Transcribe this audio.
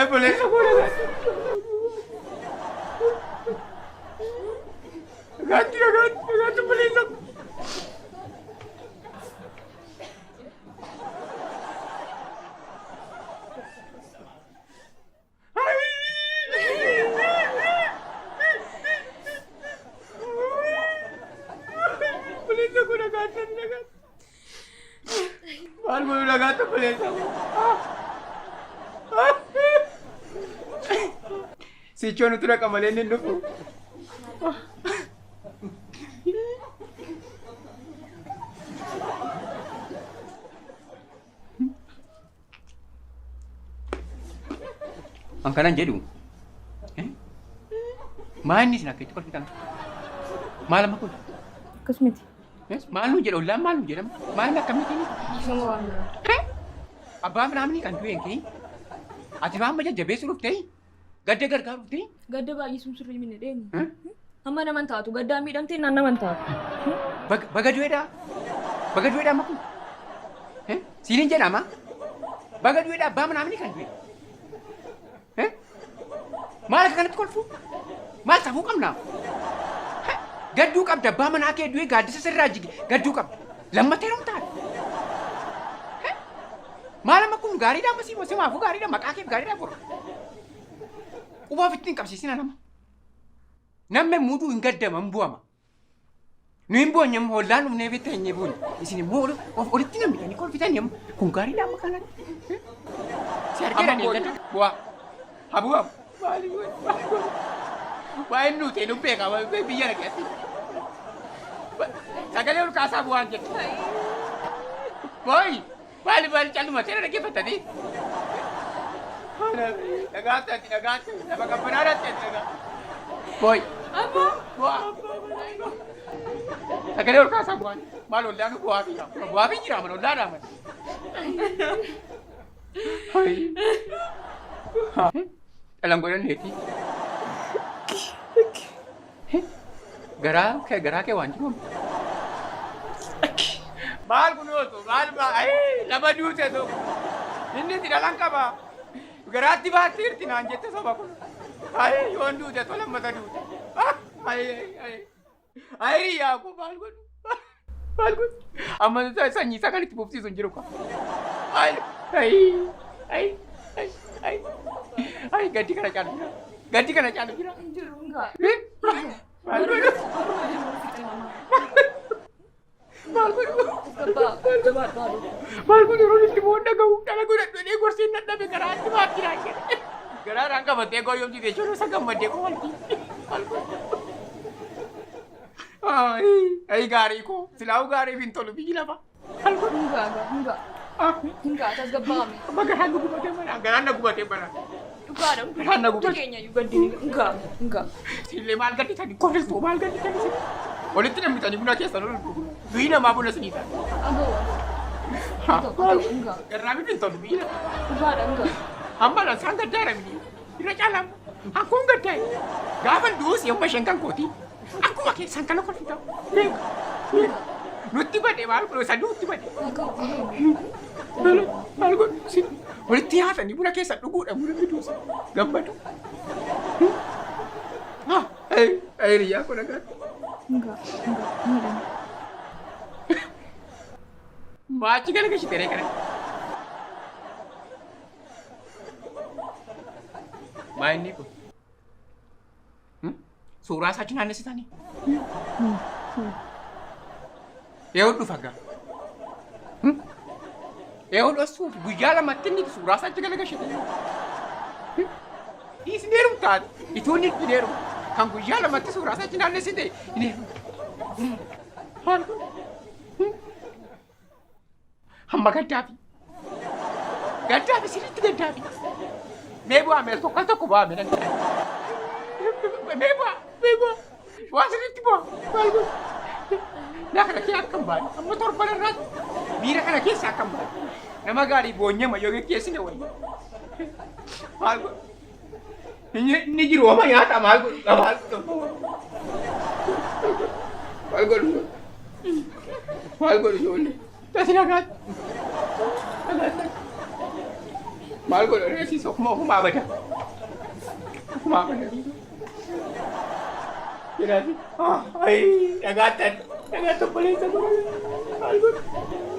Obboleessa koo nagaatti. Nagaatti nagaatti nagaatti obboleessa koo. Obboleessa koo nagaatti nagaatti. Maal godhu nagaatti obboleessa koo. Sichoo nuti dhaqa malee inni hin dhufu. An kanan jedhu. Maa inni isin akka itti kolfitan? Maal amma kun? Akkas miti. Maal nuun jedha ollaan maal nuun jedhama? Maal akkamitti inni? Dhiifama waan biraa. Abbaa minaaminii kan du'e hin kee? Ati amma jajjabeessuu dhuftee? Gadda gargaaru dhuftee? Gadda baay'isuun sirrii miti deemi. Amma naman taatu gaddaa miidhamtee naan naman taatu. Baga du'eedhaa? Baga du'eedhaa amma kun? Siin hin jedhama? Baga du'eedhaa abbaa minaaminii kan du'e? Maal akka kanatti kolfuu? Maal safuu qabna? Gadduu qabda abbaa manaa kee du'e gaaddisa sirraa jige gadduu qabda. Lammata yeroo taate. Maal amma kun gaariidha amma siima simaafuu gaariidha maqaa keef gaariidha bor. Quba ofitti hin qabsiisina nama. Namni muduu hin gaddama hin bu'ama. Nu hin boonye amma ollaan dhufnee fi teenyee boonye. Isin immoo of olitti nammitanii kolfitanii amma kun gaariidha amma kanatti. Si argeera ni gadda. Bu'aa. Haa bu'amu. Maali godhu? Waa'een nuti nu beeka biyya na keessatti. Sagalee ol kaasaa bu'aan jedhu. Booyi maali maali calluma seera dhaggeeffatanii. Dhagaatti ati dhagaatti lafa qabbanaadhaatti ati dhagaa. Booyi. Bu'aa. Sagalee ol kaasaa bu'aan. Maal ollaan bu'aa fi bu'aa fi jira mana ollaadhaa mana. Dhalan godhanneeti. Garaa kee waan jiru. Maal kun ooltu maal lama duute tokko. Inni itti dhalan qaba. Garaatti baatti irti naan jette soba kun. Ayi yoon duute tola lammata duute. Ayi ayi ayi hiriyaa koo maal godhu? Maal godhu? Amma sanyii isaa kan itti fufsiisu hin jiru kwa. Ayi ayi ayi ayi ayi ayi gaddi kana caalu jira. Gaddi kana caalu jira. Hin jiru hin ga'a. Maal godhu? Baruma jiru fixe mama. Maal godhu? Gabbaa jabaadhu haadha. Maal godhu yeroo itti boon dhaga'u dhala godhadhu jedhee gorseen dadhabe garaatti baatti naan jedhe. Garaadhaan qabattee goyyomsite jechuun isa gammaddee kofalti. Maal godhu? Ayi gaarii koo silaa'uu gaariif hin tolu biyyi lafa. Maal godhu? Hin ga'a hin ga'a. Hin ga'a tasgabbaa'ame. Amma garaan nu gubatee mana garaan na gubatee mana. Dhugaadha. Garaan na gubate. Hundi keenya iyyuu gaddini hin ga'a hin ga'a. Sillee maal gadditanii kofiltuu maal gadditanii sin. Walitti nammitanii buna keessan ol du'i namaa buna sinii ta'a. Agoo agoo. Hin ga'a. Garraamiif hin tolu biyyi lafa. Dhugaadha hin ga'a. Amma la isaan gaddaara miti. Irra caalaa akkuun gaddaa'e. Gaafa du'us yommuu isheen kan kooti. Akkuma keessan kana kolfita. Beeka. Beeka. Nutti bade maal godhu isa nutti bade. Agoo agoo. Maal maal godhu isin walitti nyaatanii buna keessan dhuguudha buna fiduusa. Gammadu. Ay ay hiriyaa koo nagaatti. Hin ga'a hin ga'a miidhama. Maachi gala gashitee kana. Maa inni kun? Suuraa isaa achi naannessitanii? Eeyyuu dhufa gaa. Eeyyuu dhossuuf guyyaa lamatti inni suuraa isaa achi gala gashitanii. Dhiisni heerumtaati. Itoo inni hin heerumu. Kan guyyaa lamatti suuraa isaa achi naannessite hin heerumu. Maal kun? Hamma gaddaafi. Gaddaafi sirriitti gaddaafi. Mee bu'aa mee tokko tokko bu'aa mee nan Mee bu'aa mee bu'aa. Bu'aa sirriitti bu'aa. Maal godhu? Naa kana kee akkam baane amma torban irraa miira kana keessa akkam baane. Nama gaarii boonyama yoo geggeessine wayya. Maal godhu? Inni jiru oma nyaata maal godhu? Maal godhu? Maal godhu? Maal godhu ijoollee? Tasi nagaatti. Nagaatti. Maal godha reesiis ofuma ofumaa bada. Ofumaa bada. Jedhaati. Ayi dhagaattan dhagaattan obboleessa godha. Maal godha?